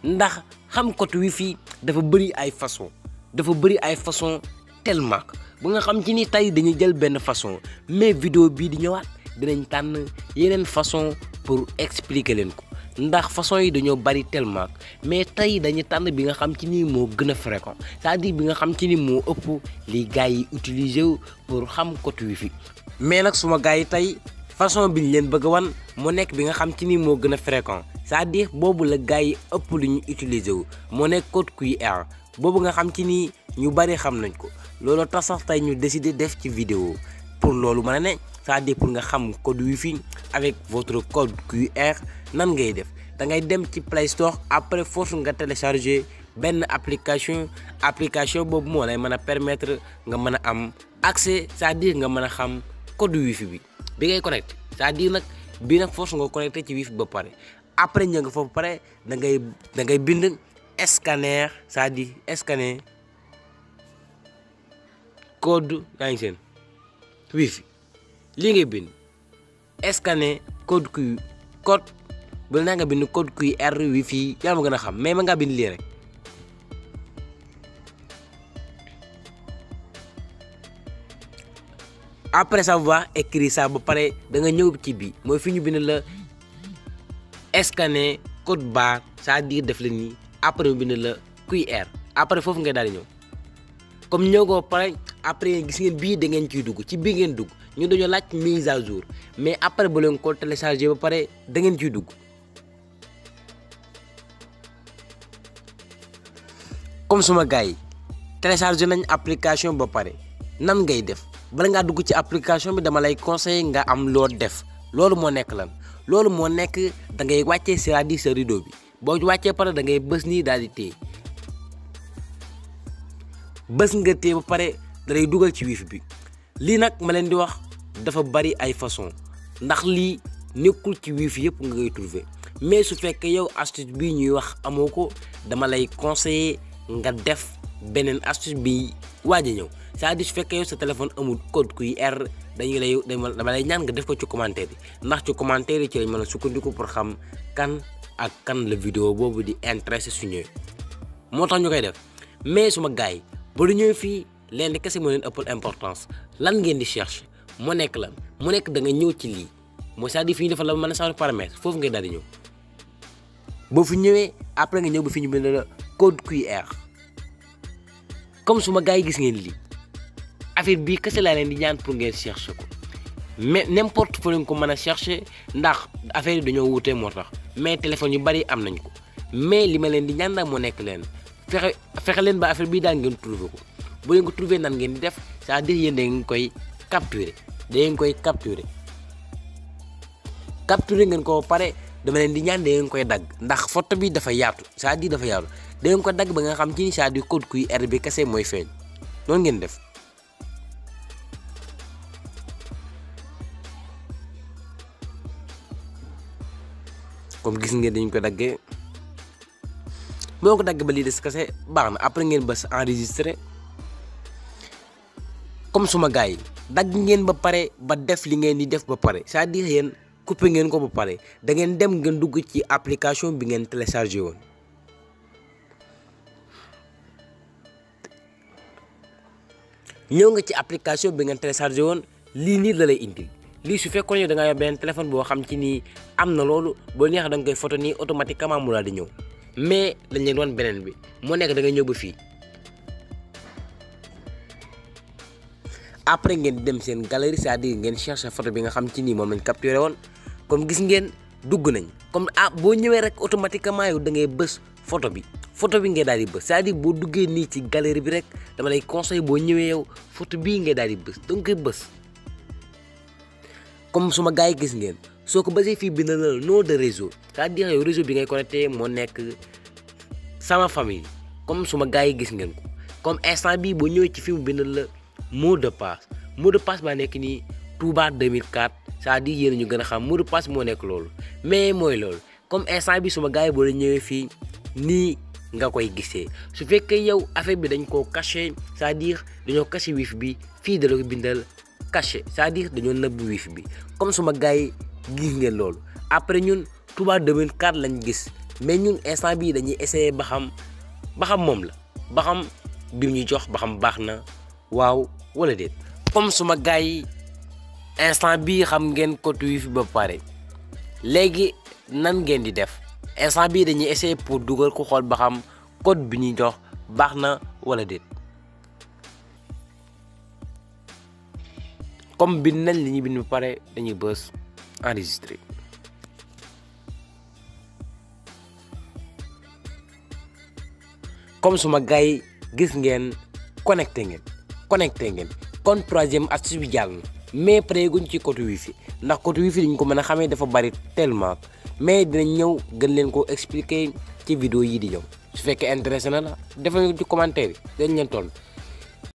ndax xam code wifi dafa bëri ay façon tellement bu nga xam ci ni tey dañuy jël benn façon mais vidéo bii di ñëwaat dinañ tànn yeneen façon pour expliquer leen ko ndax façon yi dañoo bari tellement mais tey dañuy tànn bi nga xam ci ni moo gën a fréquent c'est-à-dire bi nga xam ci ni moo ëpp li gars yi utiliser wu pour xam code wifi mais nag suma gars yi tey façon bi ñu leen bëgg a wan moo nekk bi nga xam ci ni moo gën a fréquent c'est-à-dire boobu la gars yi ëpp lu ñu utiliser wu moo nekk code QR boobu nga xam ci ni ñu bari xam nañ ko loolu tax sax tey ñu décider def ci vidéo pour loolu mën a ne c'est-à-dire pour nga xam code wifi avec votre code QR nan ngay def da ngay dem ci Play Store après force nga télécharger benn application boobu moo lay mën a permettre nga mën a am accès c'est-à-dire nga mën a xam code wifi bi ngay connecté c'est-à-dire nag bii nag force nga connecté ci wifi ba pare après ña nga foofu pare da ngay bind scanner c'est-à-dire scanner code yaa ngi seen wifi lii ngay bind scanner code bu la nga bind code QR wifi yaa ma gën a xam mais ma ngaa bind lii rek après savoir écrire ça ba pare da nga ñëw ci bi mooy fi ñu bind la scanner code barre c'est-à-dire def la nii après mu bind la QR après foofu ngay daal di ñëw comme ñëw ko pare après gis ngeen bii da ngeen ciy dugg ci bii ngeen dugg ñu dañoo laaj mise à jour mais après ba leen ko télécharger ba pare da ngeen ciy dugg comme suma gars yi télécharger nañ application ba pare nan ngay def bala ngaa dugg ci application bi dama lay conseiller nga am loo def loolu moo nekk lan loolu moo nekk da ngay wàccee c'est-à-dire sa rideau bi boo wàccee pare da ngay bës nii daal di téye bës nga téye ba pare da lay dugal ci wifi bi lii nag ma leen di wax dafa bari ay façon ndax lii nekkul ci wifi yëpp nga koy trouver mais su fekkee yow astuce bii ñuy wax amoo ko dama lay conseiller nga def beneen astuce bi waaj a ñëw c'est-à-dire su fekkee yow sa téléphone amul code QR dama lay ñaan nga def ko ci commentaire yi ndax ci commentaire yi ci lañ mën a sukkandiku pour xam kan ak kan la vidéo boobu di intéressé su ñëwee moo tax ñu koy def mais suma gars yi ba lu ñëw fii leen di kese moo leen ëppal importance lan ngeen di chercher mu nekk lan mu nekk da nga ñëw ci lii mooy c'est-à-dire fi ñu defal la mën a changer paramètre foofu ngay daal di ñëw boo fi ñëwee après nga ñëw ba fi ñu bind la code QR comme suma gars yi gis ngeen lii affaire bii kese laa leen di ñaan pour ngeen chercher ko mais n'importe fu leen ko mën a chercher ndax affaire yi dañoo wutee moo tax mais téléphone yu bari am nañ ko mais li ma leen di ñaan daal moo nekk leen fexe leen ba affaire bii daal ngeen trouver ko bu leen ko trouver nan ngeen di def c'est-à-dire yéen da ngeen koy capturer ngeen ko pare dama leen di ñaan da ngeen koy dagg ndax photo bi dafa yaatu c'est-à-dire dafa yaatu da ngeen ko dagg ba nga xam ci ni c'est-à-dire code QR bi kese mooy feeñ noonu ngeen def. comme gis ngeen dañu ko daggee boo ko dagg ba lii des kese baax na après ngeen bës enregistrer comme suma gars yi dagg ngeen ba pare ba def li ngeen di def ba pare c'est-à-dire yéen coupé ngeen ko ba pare da ngeen dem ngeen dugg ci application bi ngeen téléchargé woon ñëw nga ci application bi ngeen téléchargé woon lii nii la lay indil lii su fekkoon yow da ngaa yor benn téléphone boo xam ci nii am na loolu boo neex da nga koy photo nii automatiquement mu daal di ñëw mais dañ leen woon beneen bi moo nekk da nga ñëw ba fii après ngeen dem seen galerie c'est-à-dire ngeen chercher photo bi nga xam ci nii moom lañ capturé woon comme gis ngeen dugg nañ comme boo ñëwee rek automatiquement yow da ngay bës photo bi ngay daal di bës c'est-à-dire boo duggee nii ci galerie bi rek dama lay conseil boo ñëwee yow photo bii ngay daal di bës da nga koy bës comme suma gars yi gis ngeen soo ko basee fii bind na nom de réseau c'est-à-dire yow réseau bi ngay connecté moo nekk sama famille comme suma gars yi gis ngeen ko comme instant bii boo ñëwee ci fi mu bind la mot de passe baa nekk nii Touba 2004 c'est-à-dire yéen ñu gën a xam mot de passe moo nekk loolu mais mooy loolu comme instant bi suma gars yi boo la ñëwee fii nii nga koy gisee su fekkee yow affaire bi dañ koo caché c'est-à-dire dañoo caché wifi bi fii da la ko bindal caché c'est-à-dire dañoo nëbb wifi bi comme suma gars yi gis ngeen loolu après ñun Touba 2004 lañ gis mais ñun instant bii dañuy essayer ba xam moom la ba xam bi ñu jox ba xam baax na waaw wala déet. comme suma gars yi instant bii xam ngeen code wifi ba pare léegi nan ngeen di def instant bii dañuy essayer pour dugal ko xool ba xam code bi ñuy jox baax na wala déet. comme bind nañ li ñuy bind ba pare dañuy bës enregistrer. comme suma gars yi gis ngeen connecté ngeen kon troisième astuce bi jàll na mais pare guñ ci code wifi ndax code wifi dañ ko mën a xamee dafa bari tellement mais dinañ ñëw gën leen ko expliquer ci vidéo yi di ñëw su fekkee intéressé na la defal ci commentaire yi dañ leen toll